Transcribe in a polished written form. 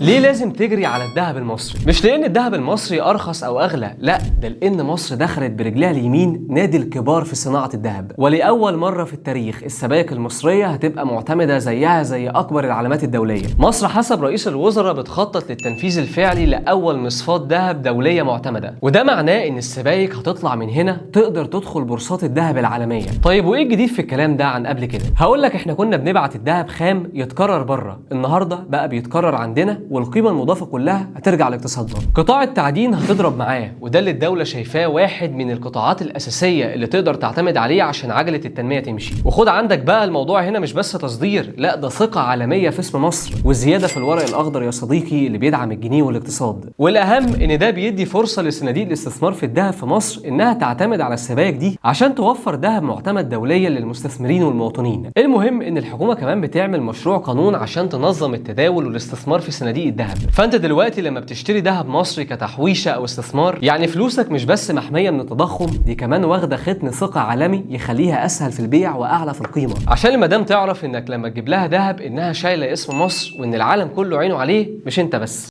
ليه لازم تجري على الذهب المصري؟ مش لان الذهب المصري ارخص او اغلى، لا، ده لان مصر دخلت برجلها اليمين نادي الكبار في صناعة الذهب، ولاول مرة في التاريخ السبائك المصرية هتبقى معتمدة زيها زي اكبر العلامات الدولية. مصر حسب رئيس الوزراء بتخطط للتنفيذ الفعلي لاول مصفاة ذهب دولية معتمدة، وده معناه ان السبائك هتطلع من هنا تقدر تدخل بورصات الذهب العالمية. طيب وايه الجديد في الكلام ده عن قبل كده؟ هقول لك، احنا كنا بنبعت الذهب خام يتكرر بره، النهارده بقى بيتكرر عندنا، والقيمة المضافة كلها هترجع لاقتصادنا. قطاع التعدين هتضرب معاه، وده اللي الدولة شايفاه واحد من القطاعات الاساسية اللي تقدر تعتمد عليه عشان عجله التنمية تمشي. وخد عندك بقى، الموضوع هنا مش بس تصدير، لا ده ثقة عالمية في اسم مصر، وزيادة في الورق الاخضر يا صديقي اللي بيدعم الجنيه والاقتصاد. والاهم ان ده بيدي فرصة لصناديق الاستثمار في الذهب في مصر انها تعتمد على السبائك دي عشان توفر ذهب معتمد دوليا للمستثمرين والمواطنين. المهم ان الحكومة كمان بتعمل مشروع قانون عشان تنظم التداول والاستثمار في صناديق الذهب. فانت دلوقتي لما بتشتري ذهب مصري كتحويشه او استثمار، يعني فلوسك مش بس محمية من التضخم، دي كمان واخده ختم ثقة عالمي يخليها اسهل في البيع واعلى في القيمة، عشان المدام تعرف انك لما تجيب لها ذهب انها شايله اسم مصر وان العالم كله عينه عليه، مش انت بس.